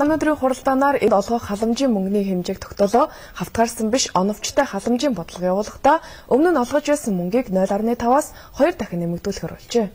Өнөөдрийн хуралдаанаар энд олгох халамжийн мөнгөний хэмжээг тогтоолоо. Хавтгаарсан биш оновчтой халамжийн бодлого явуулахдаа өмнө нь олгож байсан мөнгийг 0.5-аас 2 дахин нэмэгдүүлэхээр болжээ.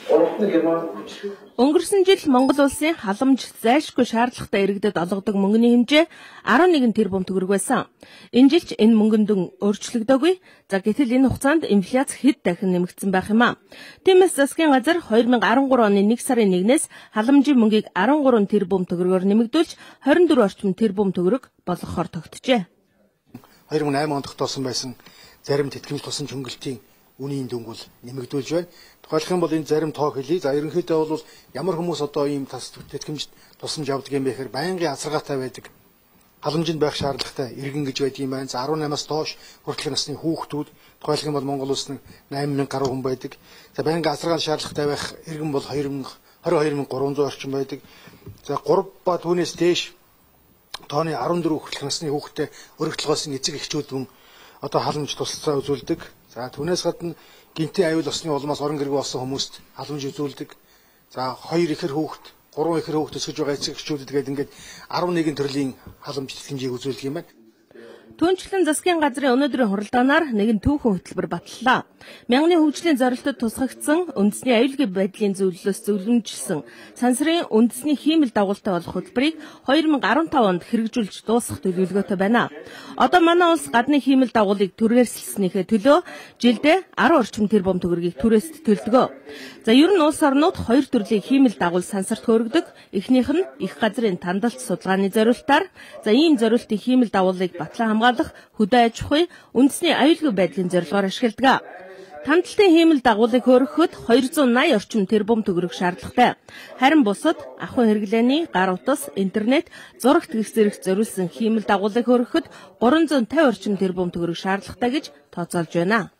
Өнгөрсөн жил Монгол улсын халамж зайлшгүй шаардлагатай иргэдэд олгодог мөнгөний хэмжээ 11 тэрбум төгрөг байсан. Энэ жил ч энэ мөнгөн дүн өөрчлөгдөөгүй. За гэтэл энэ хугацаанд инфляц хэд дахин нэмэгдсэн байх юм а. Тиймээс засгийн газар 2013 оны 1 сарын 1-ээс халамжийн мөнгийг 13 тэрбум төгрөгөөр нэмэгдүүлж 24 орчим тэрбум төгрөг болгохоор тогтжээ. 2008 онд тогтоосон байсан зарим тэтгэмж тусламж хөнгөлтийн үнийн дүнг бол нэмэгдүүлж байна. Тухайлах юм бол энэ зарим тоо хэлье. За ерөнхийдөө бол ямар хүмүүс одоо ийм тэтгэмж тусламж авдаг юм бэ гэхээр байнгын азаргаатай байдаг. Халамжинд байх шаардлагатай иргэн гэж байдаг юм байна. За 18-аас доош хүртэлх насны хүүхдүүд, тухайлах юм бол Монгол улс нь 8000 гаруй хүн байдаг. За байнгын азаргааны шаардлагатай байх иргэн бол 22300 орчим байдаг. За 3 ба түүнээс дээш тооны 14 хүртэлх насны хүүхдтэй өргөтөл эцэг эхчүүд мөн одоо халамж тусалцаа үзүүлдэг. За түүнээс гадна гинтийн аюул осны улмаас орон гэргүй болсон хүмүүст халамж үзүүлдэг. За 2 ихэр хүүхэд, 3 ихэр хүүхэд өсгөж байгаа эцэг эхчүүдэд гээд ингээд 11 төрлийн халамж тэтгэмжийг үзүүлдэг юм байна. Түүнчлэн засгийн газрын өнөөдрийн хуралдаанаар нэгэн түүхэн хөтөлбөр баталлаа. Мянганы хөгжлийн зорилтод тусгагдсан үндэсний аюулгүй байдлын зөвлөлөөс зөвлөмжилсөн сансрын үндэсний хиймэл дагуултай болох хөтөлбөрийг 2015 онд хэрэгжүүлж дуусгах төлөвлөгөөтэй байна. Одоо манай улс гадны хиймэл дагуулыг түрээсэлснийхээ төлөө жилдээ 10 орчим тэрбум төгрөгийг түрээст төлдөг. За ер нь улс орнууд хоёр төрлийн хиймэл дагуул сансарт хөөргөдөг. Эхнийх нь их газрын тандалт судалгааны зорилтоор, за ийм зорилтын хиймэл дагуулыг батлан хамгаалах хөдөө аж ахуй үндэсний аюулгүй байдлын зорилгоор ашигладаг. Тандалтын хиймэл дагуулыг хөөргөхөд 280 орчим тэрбум төгрөг шаардлагатай. Харин бусад ахуй хэрэглээний гар утас, интернет, зурагт гэх зэрэг зориулсан хиймэл дагуулыг хөөргөхөд 350 орчим тэрбум төгрөг шаардлагатай гэж тооцоолж байна.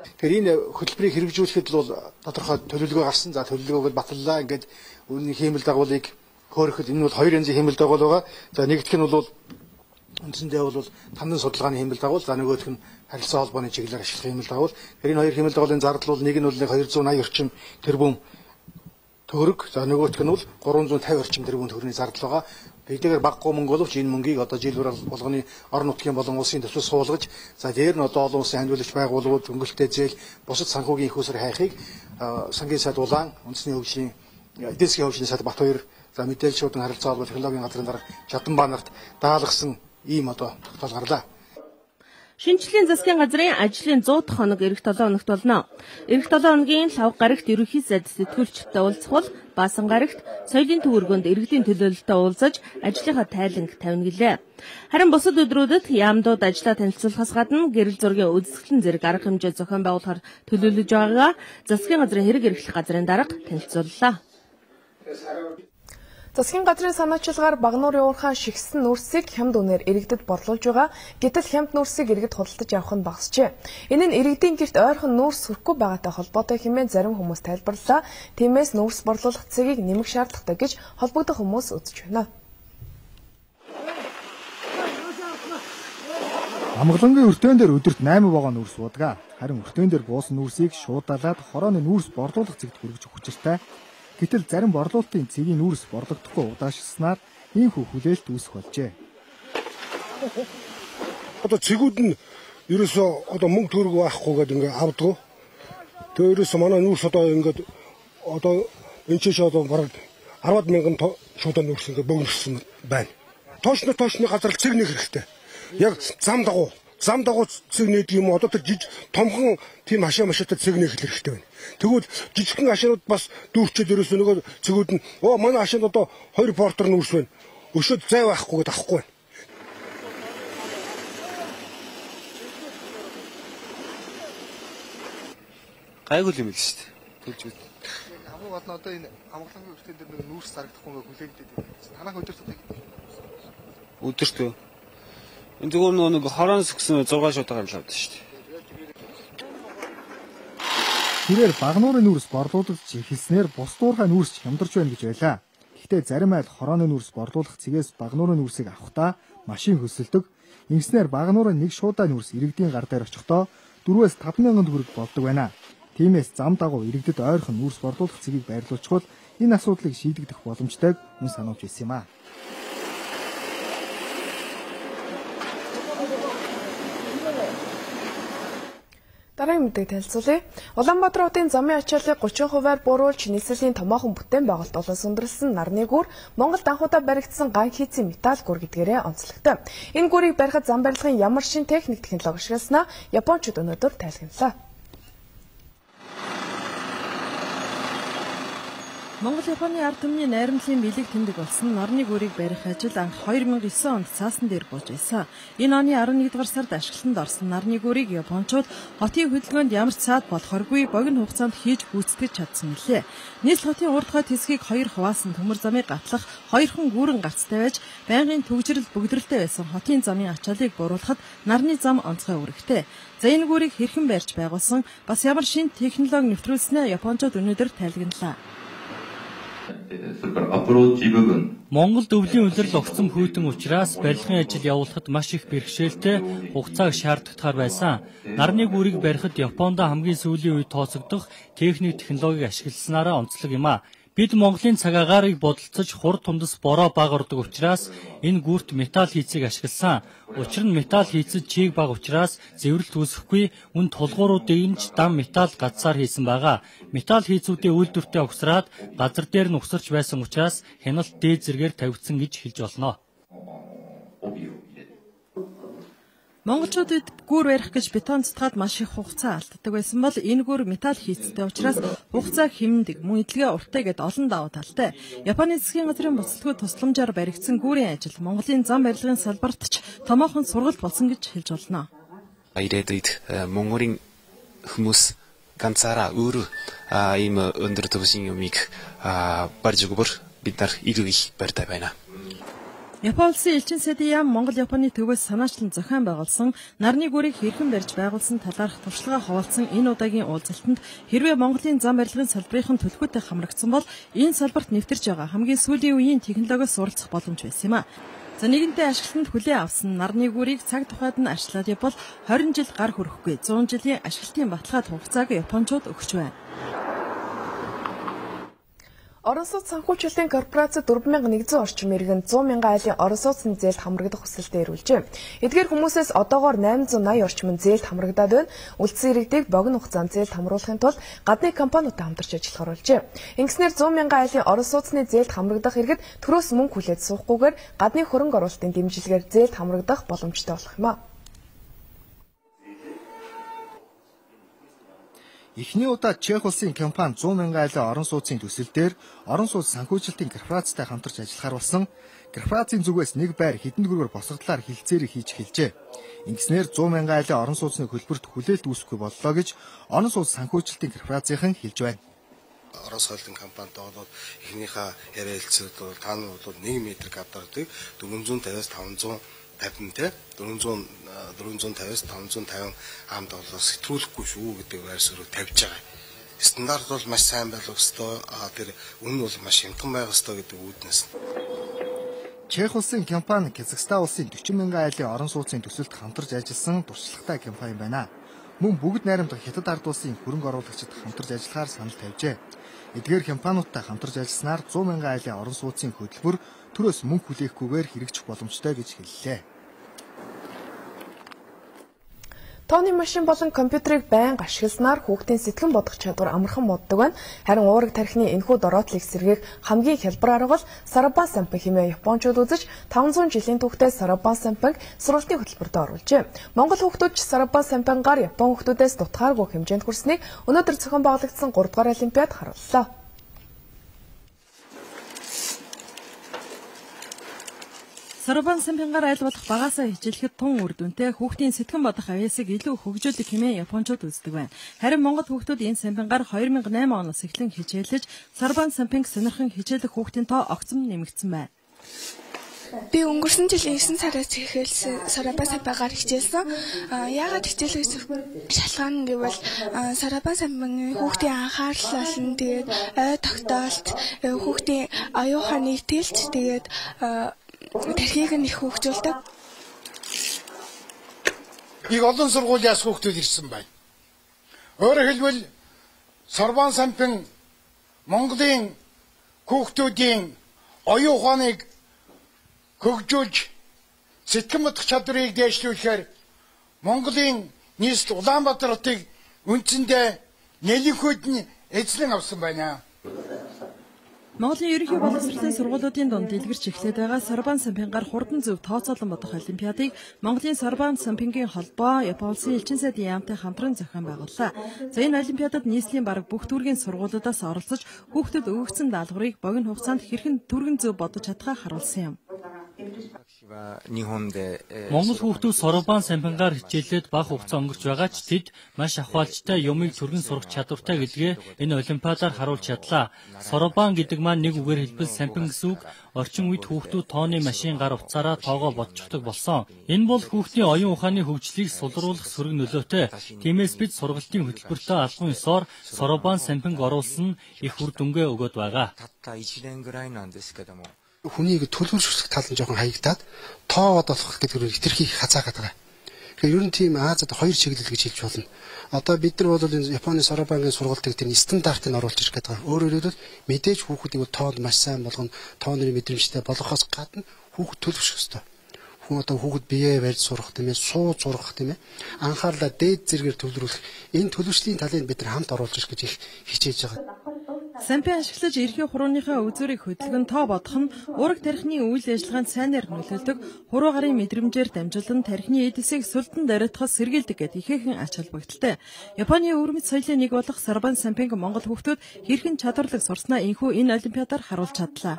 Тэгэхээр энэ хөтөлбөрийг хэрэгжүүлэхэд бол тодорхой төлөвлөгөө гарсан. За төлөвлөгөөг баталлаа. Ингээд үнийн хиймэл дагуулыг хөөргөхөд энэ бол хоёр янзын хиймэл дагуул байгаа. За нэгдүгээр нь бол үндсэндээ бол тамнан судалгааны хиймэл дагуул, за нөгөөх нь харилцаа холбооны чиглэлээр ашиглах хиймэл дагуул. Тэгэхээр энэ хоёр хиймэл дагуулын зардал бол нэг нь бол 280 орчим тэрбум төгрөг, за нөгөөх нь бол 350 орчим тэрбум төгрөгийн зардал байгаа. Хэдийгээр багагүй мөнгө боловч энэ мөнгийг одоо жил болгоны орон нутгийн болон улсын төсөл суулгаж, за дээр нь одоо олон улсын хандуулагч байгууллагууд хөнгөлөлттэй зээл, бусад санхүүгийн их усэр хайхыг сангийн сайд улаан үндэсний хөгжлийн эдийн засгийн хөгжлийн сайд Батбаяр, за мэдээлэл шуудан харилцаа холбоо технологийн газрын дарга Чаданбаа нарт даалгасан ийм одоо тогтоол гарлаа. Шинжлэлийн засгийн газрын ажлын 100 дахь хоног эх 7 хоногт болно. Эх 7 хоногийн лав гарагт ерөнхий сайд сэтгүүлчтэй уулзах бол Баасан гарагт соёлын төв өргөнд иргэдийн төлөөлөлтөд уулзаж ажлынхаа тайланг тавина гэлээ. Харин бусад өдрүүдэд яамдууд ажлаа танилцуулахаас гадна гэрэл зургийн үзэсгэлэн зэрэг арга хэмжээ зохион байгуулахар төлөөлөж байгаагаа засгийн газрын хэрэг эрхлэх газрын дарга танилцууллаа. Засгийн газрын санаачилгаар Багануурын уурхай шигсэн нүүрсийг хямд үнээр иргэдэд борлуулж байгаа. Гэтэл хямд нүүрсийг иргэд худалдаж авах нь багасжээ. Энэ нь иргэдийн гэрт ойрхон нүүрс хүрэхгүй байгаатай холбоотой хэмээн зарим хүмүүс тайлбарлалаа. Тиймээс нүүрс борлуулах цэгийг нэмэх шаардлагатай гэж холбогдох хүмүүс үзэж байна. Амгалангийн өртөөн дээр өдөрт 8 вагон нүүрс буудаг. Харин өртөөн дээр буусан нүүрсийг шууд далаад хорооны нүүрс борлуулах цэгт хүргэж өгөх учиртай. Гэтэл зарим борлуулалтын цэгийн нүүрс борлогдохгүй удаашилснаар ийхүү хүлээлт үүсэх болжээ. Одоо цэгүүд нь ерөөсөө одоо мөнгө төгрөг байхгүй гэдэг ингээ авдгуу. Тэгээ ерөөсөө манай нүүрс одоо ингээд одоо энэ ч одоо бараг 10 мянган шуудаа нүүрс ингээ богиноссон байна. Тоошны газар цэг нэх хэрэгтэй. Яг зам дагуу цэг нээдэг юм уу? Одоо тэр томхон тийм хашаа машаатай цэг нээх хэрэгтэй байна. Тэгвэл жижигхэн хашаанууд бас дүүрчээд ерөөсөө нөгөө цэгүүд нь оо манай хашаанд одоо 2 портер нүүрс байна. Өшөөд зай байхгүй гэдээ авахгүй байна. Гайгүй юм л шүү дээ. Төлж бит. Хамгийн гол нь одоо энэ амгалангийн өртөн дээр нэг нүүрс зарагдахгүй ингээ хүлээгдээд байна. Танах өдөрт одоо өдөрт үү? Энэ зүгээр нэг хороон сөхсөн 6 шуудаар л авдаг шүү дээ. Тэрээр Багануурын нүүрс борлуулагдж эхэлснээр бус дуурхай нүүрс хямдарч байна гэж байлаа. Гэхдээ зарим айл хорооны нүүрс борлуулах цэгээс Багануурын нүүрсийг авахдаа машин хөсөлдөг. Ингэснээр Багануурын нэг шуудаа нүүрс иргэдийн гар дээр очихдоо 4-5 мянган төгрөг болдог байна. Тиймээс зам дагуу иргэдэд ойрхон нүүрс борлуулах цэгийг байрлуулчихвал энэ асуудлыг шийдэгдэх боломжтойг мөн сануулж байсан юм а. Дараагийн мэдээг танилцуулъя. Улаанбаатар хотын замын ачааллыг 30%-аар бууруулж нийслэлийн томоохон бүтээн байгуулалт болон сүндэрлсэн нарны гүр Монголд анхудаа баригдсан ган хийцийн металл гүр гэдгээрээ онцлогтой. Энэ гүрийг барихад зам барилгын ямар шин техник технологи ашигласнаа японочууд өнөөдөр тайлгналаа. Монгол-Японы ард түмний найрамдлын бэлэг тэмдэг болсон нарны гүрийг барих ажил анх 2009 онд цаасан дээр бууж байсан. Энэ оны 11-р сард ашиглалтанд орсон нарны гүрийг японочууд хотын хөдөлгөөнд ямар ч саад болохоргүй богино хугацаанд хийж гүйцэтгэж чадсан мөлий. Нийслэл хотын урд хойд хэсгийг хоёр хуваасан төмөр замыг гатлах хоёрхан гүрэн гарцтай байж байнгын төгжрөл бүгдрэлтэй байсан хотын замын ачааллыг бууруулахад нарны зам онцгой үүрэгтэй. За энэ гүрийг хэрхэн барьж байгуулсан бас ямар шинэ технологи нэвтрүүлснээ японочууд өнөөдөр тайлгналаа. Монголд өвлийн улирал огцом хүйтэн учраас барилгын ажил явуулахад маш их бэрхшээлтэй хугацааг шаардлагатаар байсан. Нарны гүрийг барихад Японд хамгийн сүүлийн үед тооцогдох техник технологиг ашигласнаараа онцлог юм а. Бид Монголын цаг агаарыг бодолцож хур тундас бороо бага ордог учраас энэ гүрт металл хийцийг ашигласан. Учир нь металл хийцэд чийг бага учраас зэврэлт үүсэхгүй, үн тулгууруудыг нь ч дам металл газсаар хийсэн байгаа. Металл хийцүүдийн үйлдвэртээ угсраад газар дээр нь угсарч байсан учраас хяналт дээд зэргээр тавигдсан гэж хэлж болно. Монголчуудад гүр барих гэж бетон цэцгээд маш их хугацаа алддаг байсан бол энэ гүр металл хийцтэй учраас хугацаа хэмнэдэг, мөн эдлэгээ урттай гэд олон давуу талтай. Японы засгийн газрын буцалтгүй тусламжаар баригдсан гүрийн ажил Монголын зам барилгын салбарт ч томоохон сургалт болсон гэж хэлж болно. Ирээдүйд Монголын хүмүүс ганцаараа өөрөө ийм өндөр түвшний юмыг барьж өгвөр бид нар илүү их баяртай байна. Япон улсын элчин сайдын яам Монгол-Японы төвөөс санаачлан зохион байгуулсан нарны гүрийг хэрхэн барьж байгуулсан талаарх туршлага хуваалцсан энэ удаагийн уулзалтанд хэрвээ Монголын зам барилгын салбарын түлхүүтэй хамрагдсан бол энэ салбарт нэвтэрч байгаа хамгийн сүүлийн үеийн технологиос суралцах боломж байсан юм а. За нэгэнтээ ашиглалтанд хүлээн авсан нарны гүрийг цаг тухайд нь ашиглаад явбал 20 жил гар хүрэхгүй 100 жилийн ашиглалтын баталгаат хугацааг японочууд өгч байна. Орон сууц санхүүжилтийн корпорац 4100 орчим иргэн 100 мянган айлын орон сууцны зээлд хамрагдах хүсэлтэд ирүүлжээ. Эдгээр хүмүүсээс одоогоор 880 орчим нь зээлд хамрагдаад байна. Үлдсэн иргэдийг богино хугацаанд зээлд хамруулахын тулд гадны компаниудтай хамтарч ажиллахаар болжээ. Ингэснээр 100 мянган айлын орон сууцны зээлд хамрагдах иргэд төрөөс мөнгө хүлээж суухгүйгээр гадны хөрөнгө оруулалтын дэмжлэгээр зээлд хамрагдах боломжтой болох юм а. Эхний удаа Чех улсын компани 100 мянган айлын орон сууцны төсөл дээр орон сууц санхүүжилтийн корпорацтай хамтарч ажиллахаар болсон. Корпорацийн зүгээс нэг байр хэдэн төгрөгөөр босгодлоор хилцээрийг хийж эхэлжээ. Ингэснээр 100 мянган айлын орон сууцны хөтөлбөрт хүлээлт үүсэхгүй боллоо гэж орон сууц санхүүжилтийн корпорацийнхан хэлж байна. Орон сууцны компанитай бол эхнийхээ яриа хэлцээд бол та нар бол 1 м квадратыг 450-аас 550 те 450-аас 550 ам доллараас хэтрүүлэхгүй шүү гэдэг байр суурийг тавьж байгаа. Стандарт бол маш сайн байх ёстой, тэр үнэ бол маш хямдхан байх ёстой гэдэг үүднээс. Чех улсын компани Казахстан улсын 40 мянган айлын орон сууцны төсөлд хамтарч ажилласан туршлагатай компани байна. Мөн бүгд найрамдах Хятад ард улсын хөрөнгө оруулагчид хамтарч ажиллахаар санал тавьжээ. Эдгээр компаниудтай хамтарч ажилласанаар 100 мянган айлын орон сууцны хөтөлбөр төрөөс мөнгө хүлээхгүйгээр хэрэгжих боломжтой гэж хэллээ. Тооны машин болон компьютерийг байнга ашигласнаар хүүхдийн сэтгэн бодох чадвар амархан мууддаг байна. Харин уураг тархины энэхүү дороотлыг сэргээх хамгийн хялбар арга бол Сарабан сампин хэмээн японочууд үзэж 500 жилийн түүхтэй Сарабан сампинг сургалтын хөтөлбөртөө оруулжээ. Монгол хүүхдүүд ч Сарабан сампингаар Япон хүүхдүүдээс дутгааргүй хэмжээнд хүрснийг өнөөдөр зохион байгуулагдсан 3 дугаар олимпиад харууллаа. Сарабан сампингаар аль болох багаасаа хичээлэхэд тун үр дүнтэй хүүхдийн сэтгэн бодох авьяасыг илүү хөгжүүлэх хэмээн японочууд үздэг байна. Харин Монгол хүүхдүүд энэ сампингаар 2008 оноос эхлэн хичээлж Сарабан сампинг сонирхон хичээлэх хүүхдийн тоо огцом нэмэгдсэн байна. Би өнгөрсөн жилийн 9 сараас эхэлсэн Сарабан сампингаар хичээлсэн. Яагаад хичээлэх шалтгаан гэвэл Сарабан сампингийн хүүхдийн анхаарал болно. Тэгээд ой тогтоолт, хүүхдийн оюун ухааныг тэлж тэгээд тархийг нь их хөгжүүлдэг. Их олон сургуулиас хүүхдүүд ирсэн байна. Өөрөөр хэлбэл Сорбон сампин Монголын хүүхдүүдийн оюун ухааныг хөгжүүлж сэтгэн бодох чадварыг дээшлүүлэхээр Монголын нийслэл Улаанбаатар хотыг үндсэндээ нэлэнхүйд нь эзлэн авсан байна. Монголын ерөнхий боловсролын сургуулиудын дунд дэлгэрч эхлээд байгаа Сорбон сампингаар хурдан зөв тооцоолон бодох олимпиадыг Монголын Сорбон сампингийн холбоо Япон улсын элчин сайдын яамтай хамтран зохион байгууллаа. За энэ олимпиадад нийслэлийн бараг бүх төрлийн сургуулиудаас оролцож хүүхдүүд өгөгдсөн даалгаврыг богино хугацаанд хэрхэн түргэн зөв бодож чадхаа харуулсан юм. Монгол хүүхдүүд Сорбон сампингаар хичээллээд бага хугацаа өнгөрч байгаа ч тэд маш ахвалжтай юмыг түргэн сурах чадвартай гэдгээ энэ олимпиадаар харуулж чадлаа. Сорбон гэдэг маань нэг үгээр хэлбэл сампин гэсэн үг. Орчин үед хүүхдүүд тооны машин гар утсаараа тоогоо бодчихдог болсон. Энэ бол хүүхдийн оюун ухааны хөгжлийг сулруулах сөрөг нөлөөтэй. Тиймээс бид сургалтын хөтөлбөртөө албан ёсоор Сорбон сампинг оруулсан нь их үр дүнгээ өгөөд байгаа. Хүнийг төлөвшөх тал нь жоохон хаягдаад тоо бодох гэдэг нь хэтэрхий хазаагаад байгаа. Тэгэхээр ер нь тийм Азад хоёр чиглэл гэж хэлж болно. Одоо бид нар бол энэ Японы Сорбангийн сургалтыг тэр стандартыг оруулж ирэх гэдэг байгаа. Өөрөөр хэлбэл мэдээж хүүхдийг бол тоонд маш сайн болгоно, тооны мэдрэмжтэй болгохоос гадна хүүхэд төлөвшөх ёстой. Хүн одоо хүүхэд биеэ барьж сурах тийм сууж сурах тийм анхаарлаа дээд зэрэгээр төвлөрүүлэх энэ төлөвшлийн талыг бид нар хамт оруулж ирэх гэж их хичээж байгаа. Сампин ашиглаж эрхийн хурууныхаа үзүүрийг хөдөлгөн тоо бодох нь уураг тархины үйл ажиллагаанд сайнаар нөлөөлдөг, хуруу гарын мэдрэмжээр дамжуулан тархины эдисийг сүлдэн даруйтахаас сэргийлдэг гэд ихээхэн ач холбогдолтой. Японы өвөрмөц соёлын нэг болох Сорбон сампинг Монгол хүүхдүүд хэрхэн чадварлаг сурснаа энэхүү энэ олимпиадаар харуулж чадлаа.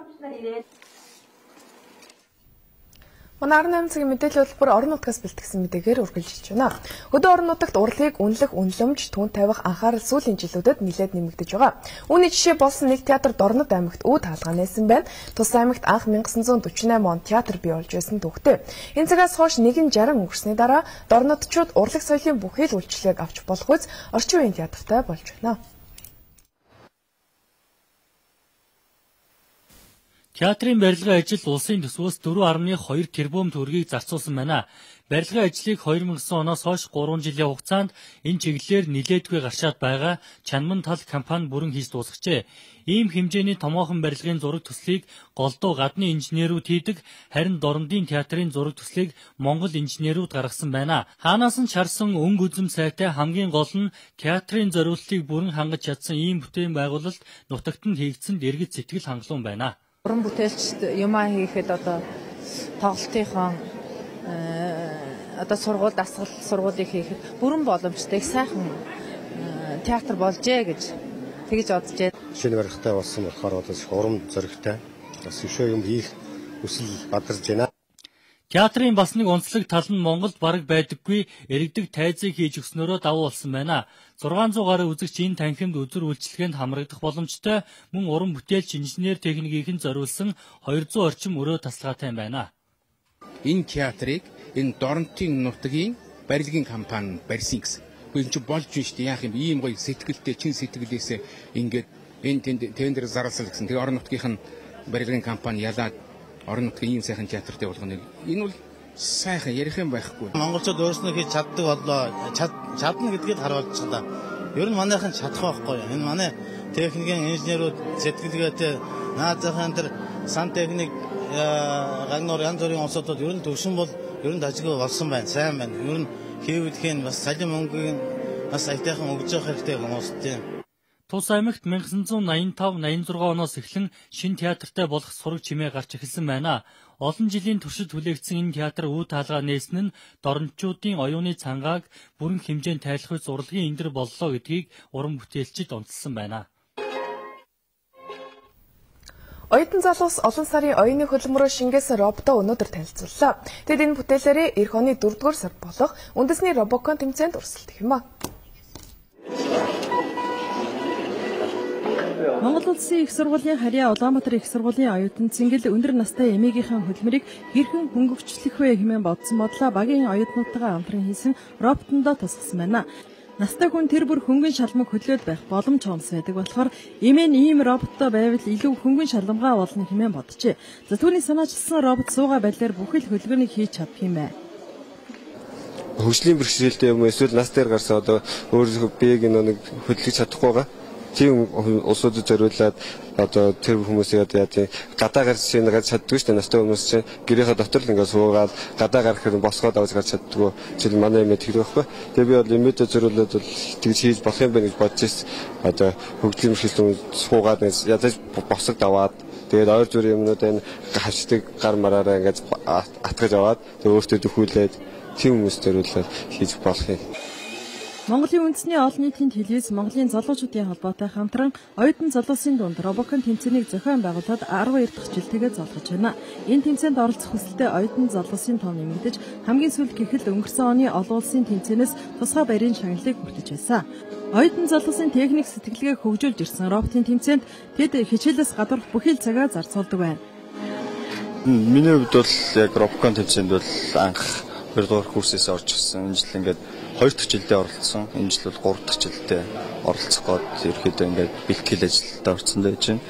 Манай 18 цагийн мэдээлэл хөтөлбөр орон нутгаас бэлтгэсэн мэдээгээр үргэлжилж байна. Хөдөө орон нутагт урлагийг үнэлэх, үнэлэмж, түн тавих анхаарал сүүлийн жилүүдэд нэлээд нэмэгдэж байгаа. Үүний жишээ болсон нэг театр Дорнод аймагт үүд хаалгаа нээсэн байна. Тус аймагт анх 1948 онд театр бий болж байсан түүхтэй. Энэ цагаас хойш 160 өнгөрсний дараа дорнодчууд урлаг соёлын бүхий л үйлчлэгийг авч болох үз орчин үеийн театртай болж байна. Театрын барилгын ажил улсын төсвөөс 4.2 тэрбум төгрөгийг зарцуулсан байна. Барилгын ажлыг 2009 оноос хойш 3 жилийн хугацаанд энэ чиглэлээр нэлээдгүй гаршаад байгаа Чанман тал компани бүрэн хийж дуусгажээ. Ийм хэмжээний томоохон барилгын зураг төслийг голдуу гадны инженерүүд хийдэг, харин Дорнодын театрын зураг төслийг Монгол инженерүүд гаргасан байна. Хаанаас нь чарсан өнгө үзэм сайтай, хамгийн гол нь театрын зориултыг бүрэн хангаж чадсан ийм бүтээн байгуулалт нутагт нь хийгдсэнд иргэд сэтгэл хангалуун байна. Уран бүтээлчд юмаа хийхэд одоо тоглолтынхон одоо сургууль дасгал сургуулийг хийхэд бүрэн боломжтой их сайхан театр болжээ гэж тэгж боджээ. Шинэ барилгатай болсон болохоор одоо их урам зоригтой бас өшөө юм хийх хүсэл бадарж байна. Театрын бас нэг онцлог тал нь Монголд бараг байдаггүй иргэдэг тайзыг хийж өгснөөрөө давуу болсон байна. 600 гаруй үзэгч энэ танхимд үзүр үйлчилгээнд хамрагдах боломжтой, мөн уран бүтээлч инженер техникийнхэн зориулсан 200 орчим өрөө тасалгаатай байна. Энэ театрыг энэ Дорнотын нутгийн барилгын компани барьсан гэсэн. Гэхдээ энэ чинь болж байна шүү дээ. Яах юм ийм гоё сэтгэлтэй чин сэтгэлээсээ ингээд энэ тендер зарласан гэсэн. Тэгээ орон нутгийнх нь барилгын компани ялаад орон нутгийн ийм сайхан театртай болгоно. Энэ бол сайхан ярих юм байхгүй. Монголчууд өөрснөө хийж чаддаг боллоо. Чадна гэдгийг харуулж чадлаа. Ер нь манайхан чадах байхгүй. Энэ манай техникийн инженерүүд сэтгэлгээтэй наазахын тэр сантехник гагнуур янз бүрийн улсуудад ер нь төвшин бол ер нь дажгүй болсон байна. Сайн байна. Ер нь хийвдэхийн бас салин мөнгөний бас аятайхан өгж явах хэрэгтэй хүмүүстээ. Тус аймагт 1985-86 оноос эхлэн шинэ театртай болох сураг чимээ гарч эхэлсэн байна. Олон жилийн туршид хүлээгдсэн энэ театр үе таалгаа нээсэн нь дорночуудын оюуны цангааг бүрэн хэмжээнд тайлах үз урлагийн эндэр боллоо гэдгийг уран бүтээлчид онцлсон байна. Оюутан залуус олон сарын оюуны хөдөлмөрөөр шингээсэн роботоо өнөөдөр танилцууллаа. Тэд энэ бүтээлээрээ эх оны 4-р сар болох үндэсний Робокон тэмцээнд өрсөлдөх юм а. Монгол Улсын их сургуулийн харьяа Улаанбаатар их сургуулийн оюутан Цэнгэл өндөр настай эмээгийнхэн хөдөлмөрийг хэрхэн хөнгөвчлөх вэ хэмээн бодсон бодлоо багийн оюутнуудтайгаа хамтран хийсэн роботондоо тусгасан байна. Настай хүн тэр бүр хөнгөн шалмаг хөдлөөд байх боломж хомс байдаг болохоор эмээ нь ийм роботтой байвал илүү хөнгөн шалмгаа болно хэмээн боджээ. За түүний санаачилсан робот суугаа байдлаар бүхэл хөдөлгөөнийг хийж чадах юм байна. Хөгжлийн бэрхшээлтэй юм эсвэл нас дээр гарсан одоо өөрийнхөө биеийг нэг хөдөлгөж чадахгүй байгаа. Тийм улсуудад зориулаад одоо тэр хүмүүсийг одоо яа тийм гадаа гарч чинь гарч чаддгүй шүү дээ. Настай хүмүүс чинь гэрийнхээ дотор л ингээд суугаад гадаа гарах хэрэг босгоод авч гарч чаддгүй. Жишээл манай эмээ тэр байхгүй. Тэгээ би бол эмээдээ зориулаад бол тэгж хийж болох юм байна гэж бодож ирсэн. Одоо хөгжлийн мэргэжилтэн суугаад ядаж босгод аваад тэгээд ойр зүрийн юмнууд энэ хавчдаг гар мараараа ингээд атгаж аваад тэгээд өөртөө дөхүүлээд тийм хүмүүс зориулаад хийж болох юм. Монголын үндэсний олон нийтийн телевиз Монголын залуучуудын холбоотой хамтран оюутан залуусын дунд Робокон тэмцээнийг зохион байгуулад 12 дахь жилтэйгээ золгож байна. Энэ тэмцээнд оролцох хүсэлтэй оюутан залуусын тоо нэмэгдэж, хамгийн сүүлд гэхэд өнгөрсөн оны олон улсын тэмцээнээс тусгай баярын шагналыг хүртэж байсан. Оюутан залуусын техник сэтгэлгээг хөгжүүлж ирсэн роботын тэмцээнд тэд хичээлээс гадуурх бүхий л цагаа зарцуулдаг байна. Миний хувьд бол яг Робокон тэмцээнд бол анх 2 дугаар курсээс орж ирсэн. Энэ жил ингээд 2 дахь жилдээ оролцсон. Энэ жил бол 3 дахь жилдээ оролцох гээд ерөөхдөө ингээд бэлтгэл ажилдаа орсон байж байна.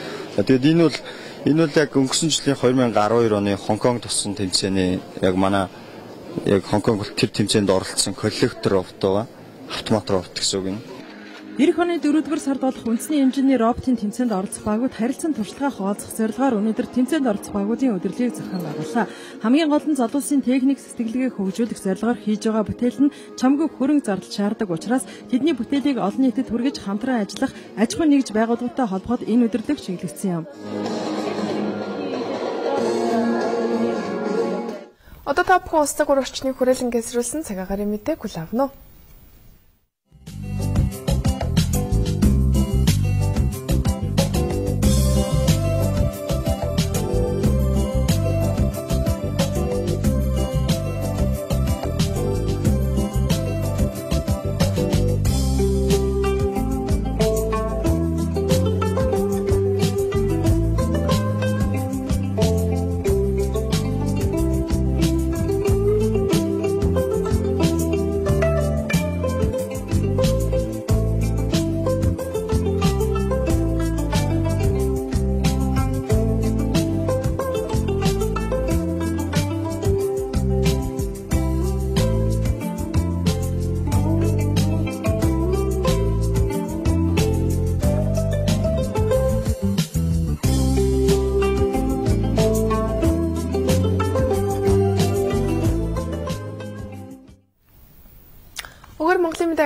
Тэгээд энэ бол яг өнгөрсөн жилийн 2012 оны Хонконгд болсон тэмцээний яг манай яг Хонконг тэр тэмцээнд оролцсон коллектор робот байгаа. Автомат робот гэсэн үг юм. Ирэх оны 4-р сард болох үндэсний хэмжээний роботын тэмцээнд оролцох багууд харилцан туршлагаа хуваалцах зорилгоор өнөөдөр тэмцээнд оролцох багуудын удирдлагыг зохион байгууллаа. Хамгийн гол нь залуусын техник сэтгэлгээг хөгжүүлэх зорилгоор хийж байгаа бүтээл нь чамгүй хөрөнгө зардал шаарддаг учраас тэдний бүтээлийг олон нийтэд хүргэж хамтран ажиллах аж ахуйн нэгж байгууллагатай холбоход энэ удирдлага чиглэгдсэн юм. Одоо та бүхэн улс цаг ур орчны хүрээлэн гэсрүүлсэн цаг агаарын мэдээг хүлээн авна уу?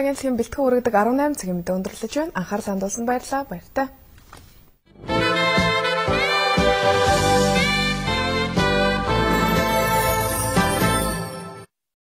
Агентлагийн бэлтгэн хүргэдэг 18 цагийн мэдээ өндөрлөж байна. Анхаарал хандуулсанд баярлалаа. Баяртай.